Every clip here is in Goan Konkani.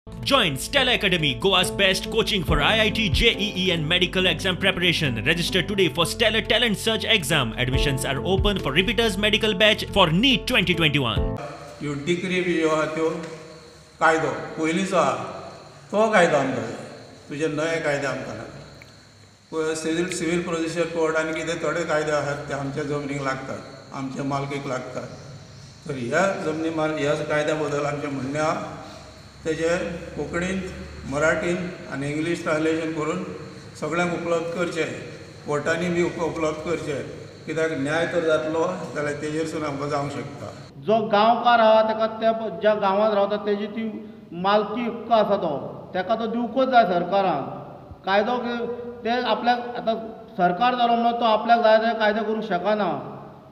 Join Stella Academy, Goa's best coaching for IIT, JEE and medical exam preparation. Register today for Stellar Talent Search exam. Admissions are open for repeaters medical batch for NEET 2021. ह्यो डिक्री बी ज्यो आहा त्यो कायदो पयलींचो आहा तो कायदो आमकां जाय, तुजे नवे कायदे आमकां नाका. सिवील प्रोसिजर कोड आनी कितें थोडे कायदे आहात ते आमच्या जमनीक लागतात, आमच्या मालकीक लागतात. तर ह्या जमनी ह्या कायद्या बद्दल आमचें म्हणणें आहा, तेजें कोंकणींत, मराठीन आनी इंग्लीश ट्रान्सलेशन करून सगळ्यांक उपलब्ध करचें, कोर्टांनी बी उपलब्ध करचें, कित्याक न्याय तर जातलो जाल्यार तेजेरसून आमकां जावंक शकता. जो गांवकार आहा ताका त्या ज्या गांवांत रावता तेजी ती मालकी हक्क आसा तो ताका तो दिवकूच जाय सरकारान. कायदो ते आपल्याक आतां सरकार जालो म्हणून तो आपल्याक जाय ते कायदे करूंक शकना.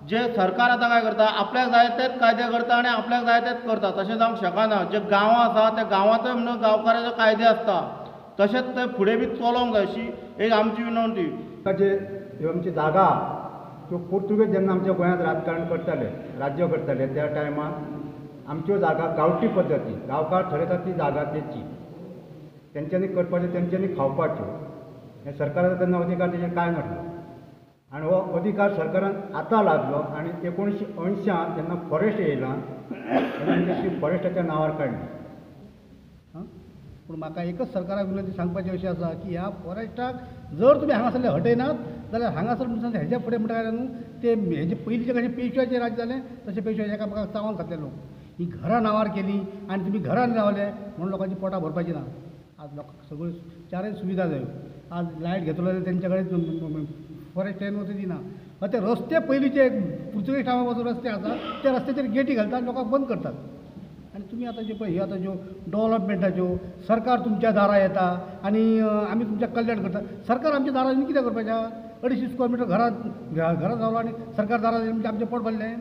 जे सरकार आतां काय करता, आपल्याक जाय तेच कायदे करता आनी आपल्याक जाय तेच करता, तशें जावंक शकना. जे गांवां आसा त्या गांवांतय म्हणून गांवकाराचे कायदे आसता, तशेंच ते फुडें बी चलोवंक जाय अशी एक आमची विनवणी. ह्यो आमची जागा त्यो पुर्तुगेज जेन्ना आमच्या गोंयांत राजकारण करताले, राज्य करताले, त्या टायमार आमच्यो जागा गांवठी पद्दती गांवकार थरयतात ती जागा तेची, तेंच्यांनी करपाच्यो, तेंच्यांनी खावपाच्यो. हें सरकाराचो तेन्ना अधिकार तेजेर कांय नासलो आनी हो अधिकार सरकारान आतां लागलो. आनी 1980 जेन्ना फॉरेस्ट येयला तेन्ना ती फॉरेस्टाच्या नांवार काडली. पूण म्हाका एकच सरकाराक विनंती सांगपाची अशी आसा की ह्या फॉरेस्टाक जर तुमी हांगासरले हटयनात जाल्यार हांगासर म्हणटा हेज्या फुडें म्हणटा काय न्हू ते हेजे पयलींचे कशें पेशव्याचें राज्य जालें तशें पेशव्याचें एकामेकाक चावन खातले लोक. ही घरां नांवार केली आनी तुमी घरान रावले म्हणून लोकांची पोटां भरपाची ना. आज लोकांक सगळ्यो चारय सुविधा जायो. आज लायट घेतलो जाल्यार तेंच्या कडेन फॉरेस्ट वचून दिना. ते रस्ते पयलींचे पुर्तुगेज टायमा पासून रस्ते आसा त्या रस्त्याचेर गेटी घालतात, लोकांक बंद करतात. आनी तुमी आतां ज्यो पळय ह्यो आतां ज्यो डेवलपमेंटाच्यो सरकार तुमच्या दारां येता आनी आमी तुमच्या कल्याण करता. सरकार आमच्या दारां येवन कितें करपाचें? 250 स्क्वेअर मिटर घरांत घरांत रावलो आनी सरकार दारां येवन म्हणजे आमचें पोट भरलें.